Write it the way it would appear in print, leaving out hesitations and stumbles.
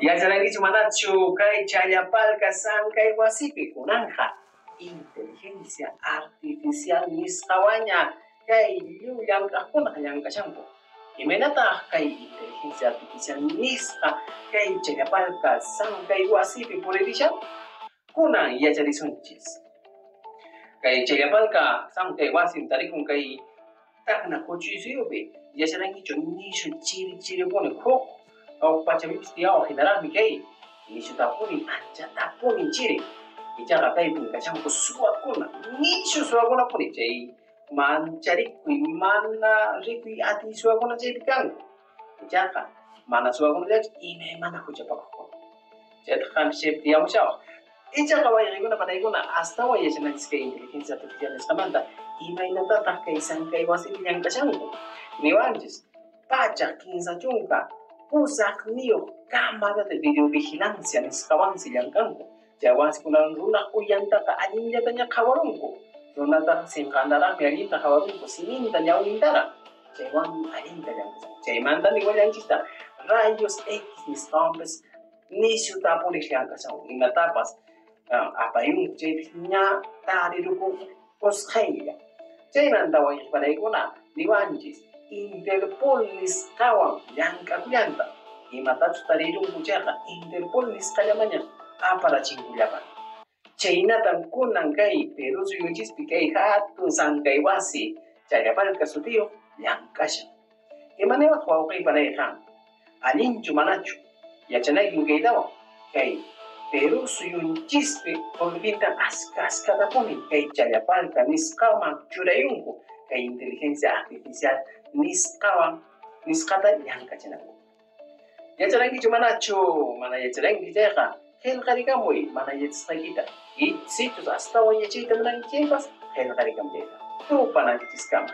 Yacharankichu manachu kay Challapalca sankay wasipi kunanja inteligencia artificial nisqawaña kay lliw llank'aqkunaq llank'ashanku. Imaynataq kay inteligencia artificial nisqa kay Challapalca sankay wasipi puririshan? Kunan yacharisunchis. Kay Challapalca sankay wasin tarikun kay Tacna huch'uy suyupi. Yacharankichu nishu chiri chiripuni huk pachapipis tiyawaq hinaraqmi kay nishutapuni anchatapuni chiri. Ichaqa kaypin kashanku suwakuna, nishu suwakunapuni chay mancharikuy mana rikuy atiy suwakuna chaypi kanku. Ichaqa mana suwakunallachu imaymana huchapakuqkuna. Chaytaq qanpis chaypi tiyamushawaq. Ichaqa wayqiykuna panaykuna astawan yachananchis kay inteligencia artificial nisqamanta imaynatataq kay sankay wasipi llank'ashanku. Niwanchis 138 cámara de videovigilancia nisqawansi llank'anku. Chaywansi kunan runaq uyantaqa allinllataña qhawarunku. Runataqa sinqantaraqmi allinta qhawarunku, siminta ñawintaraq. Chaywanmi allinta llank'ashanku. Chaymanta niwallanchistaq rayos X nisqawanpis nishutapuni llank'ashanku. Imatapas apayunku chaypis ña tarirukun usqhaylla. Chaymanta wayqipanaykuna niwanchis Interpol nisqawan llank'akullanta. Imatachus tarirunku chayqa Interpol nisqallamaña aparachinkullapan. Chaynatan kunan kay Perú suyunchispi kay hatun sankay wasi Challapalca sutiyuq llank'ashan. Imaniwaq wawqiy panayqa? Allinchu manachu? Yachanaykin kaytawan kay Perú suyunchispi qullqinta aska askatapuni kay Challapalca nisqaman churayunku kay inteligencia artificial nisqawan nisqata llank'achinanku. Yacharankichu manachu? Mana yacharanki chayqa qillqarikamuy mana yachasqaykita. Sichus astawan yachayta munanki chaypas qillqarikamuy. Tupananchiskama.